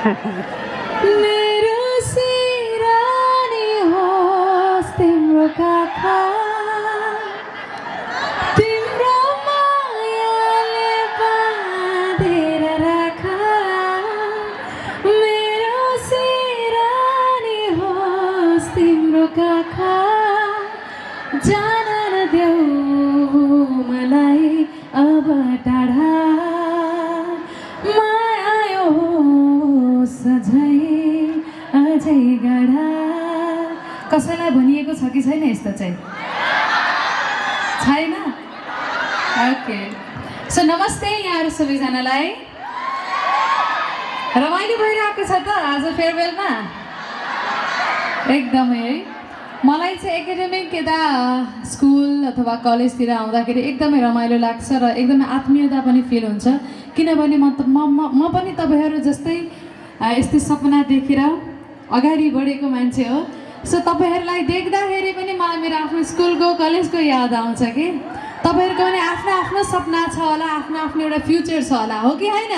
मेरो सिरानी होस् तिम्रो काखा तिम्रो मायाले बाँधेर राख मेरो सिरानी होस् तिम्रो काखा जान नदेऊ मलाई अब टाढा माया होस् अझै गाढा। कसैलाई भनिएको छ कि छैन यस्तो चाहिँ? छैन? ओके, सो नमस्ते यहाँहरू सबैजनालाई। रमाइलो भइरहेको छ त आज फेयरवेलमा? एकदमै है। मलाई चाहिँ एकाडेमिक यता स्कुल अथवा कलेजतिर आउँदाखेरि एकदमै रमाइलो लाग्छ र एकदमै आत्मीयता पनि फिल हुन्छ, किनभने म पनि तपाईँहरू जस्तै यस्तै सपना देखेर अगाडि बढेको मान्छे हो। सो तपाईँहरूलाई देख्दाखेरि पनि मलाई मेरो आफ्नो स्कुलको कलेजको याद आउँछ कि तपाईँहरूको पनि आफ्नो आफ्नो सपना छ होला, आफ्नो आफ्नो एउटा फ्युचर छ होला, हो कि होइन?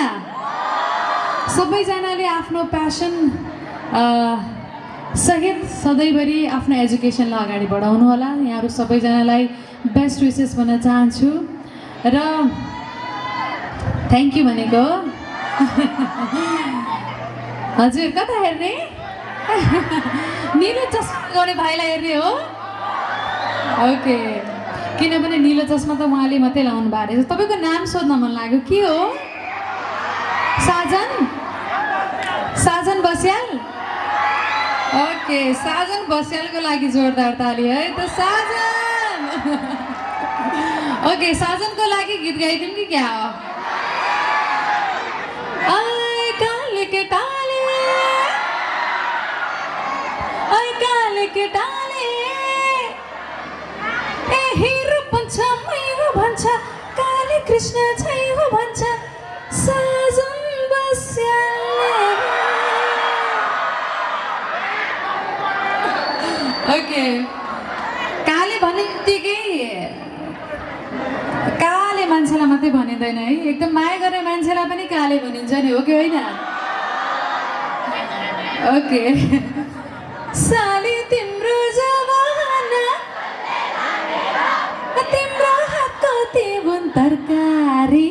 सबैजनाले आफ्नो प्यासन सहित सधैँभरि आफ्नो एजुकेसनलाई अगाडि बढाउनु होला। यहाँहरू सबैजनालाई बेस्ट विसेस भन्न चाहन्छु र थ्याङ्क यू भनेको। हजुर कता हेर्ने? निलो चस्मा लगाउने भाइलाई हेर्ने हो? ओके, किनभने निलो चस्मा त उहाँले मात्रै लाउनु भएको रहेछ। तपाईँको नाम सोध्न मन लाग्यो, के हो? साजन? साजन बस्याल? ओके, साजन बस्यालको लागि जोरदार ताली है त साजन। ओके, साजनको लागि गीत गाइदिउँ कि क्या हो? आइ काले केटाले, आइ काले केटाले, ए हिरो भन्छ मै हो भन्छ, काले कृष्ण छै हो भन्छ साजन बस्यालले। ओके, काले भन्ने बित्तिकै काले मान्छेलाई मात्रै भनिँदैन है, एकदम माया गर्ने मान्छेलाई पनि काले भनिन्छ नि, हो कि होइन? ओके, साली तिम्रो जवाना तिम्रो हातको तिबुन तरकारी।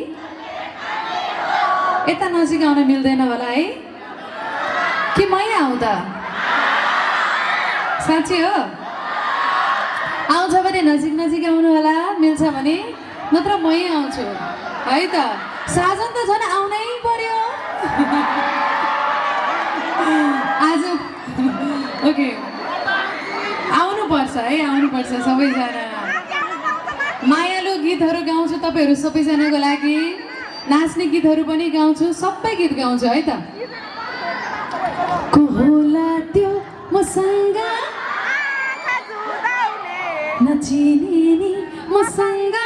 यता नजिक आउन मिल्दैन होला है कि मै आउँदा? साँच्ची हो? आउँछ भने नजिक नजिक आउनु होला, मिल्छ भने, नत्र मै आउँछु है त। साजन त झन् आउनै पर्यो आज। ओके, आउनुपर्छ है, आउनुपर्छ सबैजना। मायालु गीतहरू गाउँछु तपाईँहरू सबैजनाको लागि, नाच्ने गीतहरू पनि गाउँछु, सबै गीत गाउँछु है त। को होला त्यो मसँग नचिने नि मसँग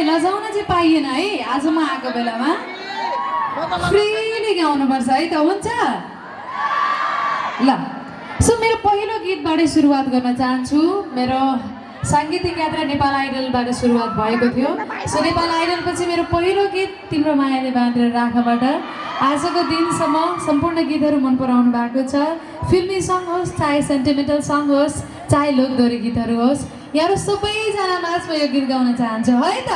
लजाउन चाहिँ पाइएन है आज म आएको बेलामा। फ्रीली गाउनुपर्छ है त, हुन्छ? ल, सो मेरो पहिलो गीतबाटै सुरुवात गर्न चाहन्छु। मेरो साङ्गीतिक यात्रा नेपाल आइडलबाट सुरुवात भएको थियो। सो नेपाल आइडल पछि मेरो पहिलो गीत तिम्रो मायाले बाँधेर राखबाट आजको दिनसम्म सम्पूर्ण गीतहरू मन पराउनु भएको छ। फिल्मी सङ्ग होस्, चाहे सेन्टिमेन्टल सङ्ग होस्, चाहे लोकदोरी गीतहरू होस्, यहाँहरू सबैजना माझमा यो गीत गाउन चाहन्छु है त।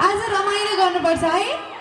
आज रमाइलो गर्नुपर्छ है।